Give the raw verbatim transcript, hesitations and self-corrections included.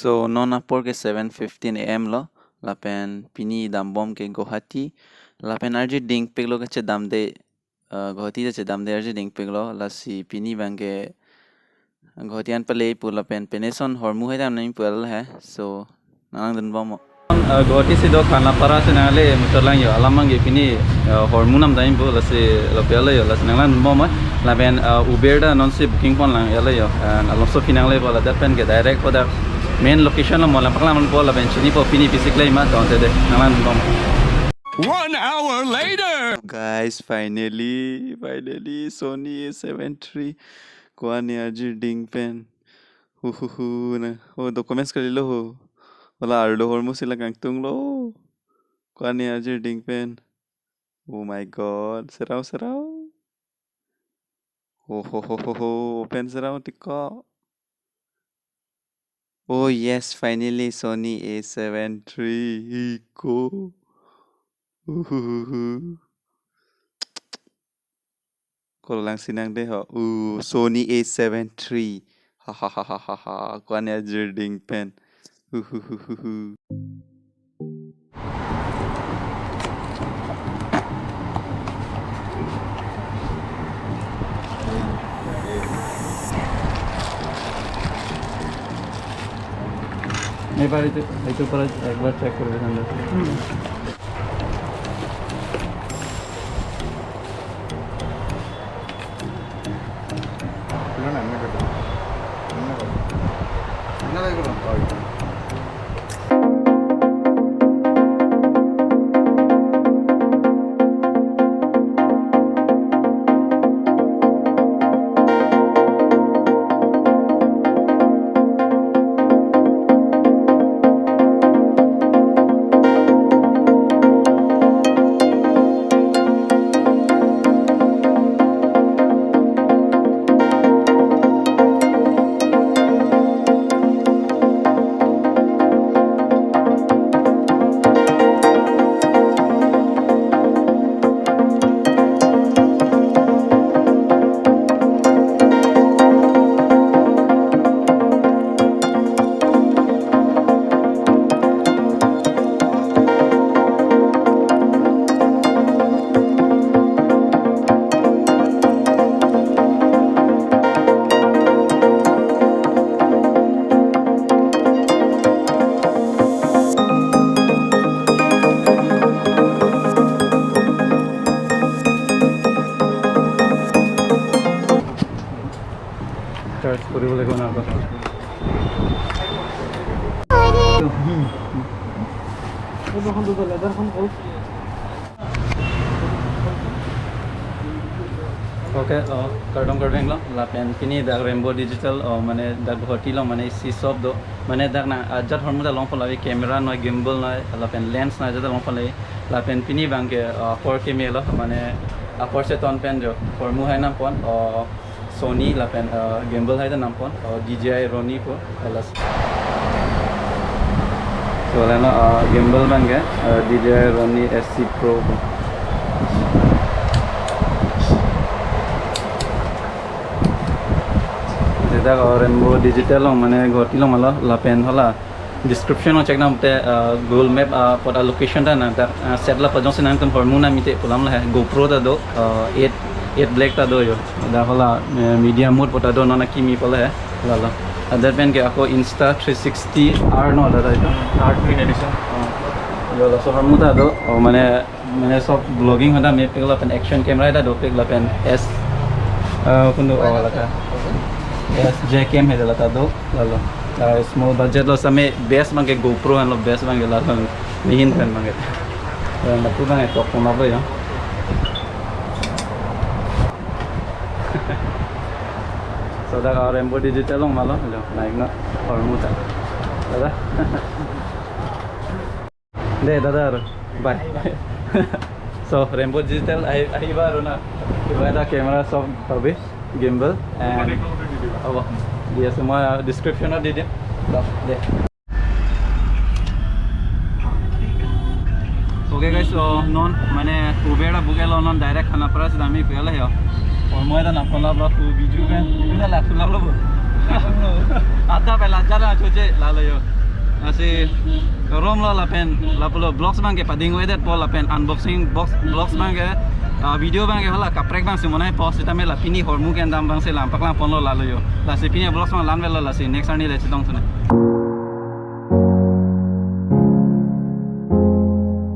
So non apor ke seven fifteen A M lo, lapen pini dambom ke Guwahati, lapen arje dingpiklo kachedamde, uh, Guwahati ta chedamde arje dingpiklo, lasi pini abang ke Guwahati an pale pu lapen pini ason hormu hai dam nangji pu lahai, so nanglangdunbom. Uh, Guwahati si do Khanapara si nangle muchot lang jo, alam abang ke pini, uh, hormu nam dam pu, lasi lapu ale jo, lasi nanglangdunbom, lapen, uh, Uber ta non si booking ponlang ale jo, and alongso pini nangle pu, ladak pen ke direct pu dak main location lo, mo lang paklang pu lapen chinipo pini pisi klem ma, to te de, nanglangdunbom. One hour later. Guys, finally, finally, Sony A seven three. Ko-an arje ding pen. Hu, hu, hu, na. Oh, documents kalilo ho. Hala arlo hormu si la kangtunglo. Ko-an arje ding pen. Oh my God, serau, serau. Ho, ho, ho, ho, ho, open serau tiko. Oh yes, finally Sony A seven three iko. Uhuhuhu. Ko-an lang si nang de ho. Uh, Sony A seven three. Ha ha ha ha ha ha. Ko-an arje ding pen. Uhuhuhuhu. এবার একটু, একটু পরে একবার চেক করবে ঠান্ডা। চাৰ্জ কৰিব লাগিব না আকৌ। Okay, uh, kardom kardom lo, lapen pini dak Rainbow Digital, uh, mane dak Guwahati lo, mane isi shop do, mane dak nang ajat hormu ta longpon lavi, camera noi, gimbal noi, lapen lens noi ajat ta longpon lavi, lapen pini abang ke, uh, apor keme lo, mane apor seton pen jo hormu hai nampon, uh, Sony lapen, uh, gimbal hai ta nampon, uh, D J I Ronin pu, alas. So, leno, uh, gimbal abang ke, uh, D J I Ronin S C Pro pu. Seta, uh, Rainbow Digital along, mane Guwahati along malo, lapen hala description along check nang te, uh, Google Map, uh, apot a location ta nang ta, uh, set la pajong si nangtum hormu na mite pu alam lahai. GoPro ta do, uh, eight, eight Black ta do jo. Dak hala, uh, media mode apot ta do, non akimi pu lahai. Lalo. Ladak pen ke ako Insta three sixty R no, ladak itu. R twin edition. Oh. Lalo, so hormu ta do, oh, mane mane sob vlogging hada mepik lapen action camera ta dopik lapen S, eh, kundu, oh, lata S J cam hai lata do, lalo. Ah, small budget lo same best abang ke GoPro an lo, best abang ke lalo. Mihin pen abang ke. Eh, matu abang ke tok pon lo ya. So dak Rainbow Digital along malo, lo, naik na, hormu ta. Dada. De, dada, bye. So, Rainbow Digital, ahi, ahi ba, Rona. Iba ta camera sob, hobi, gimbal, and, abo, dia semua description di dia. So, de. Okay guys, so non, mane Uber ta book lo, non direct Khanapara si damji pu lahai ho. Hormu ta nampon lo, bro, tu Biju kan. Itu lah, tu lah lo, bro. Adap pen la jara choche lalo yo. Lasi romlo lapen lapulo vlogs abang ke pading wedet po lapen unboxing box vlogs abang ke, ah, video abang ke hala kaprek abang si monai po sitame la pini hormu kendam abang si lam paklang ponlo lalo yo. Lasi pini vlogs abang la-an avelo lasi next arni le chetong thunang.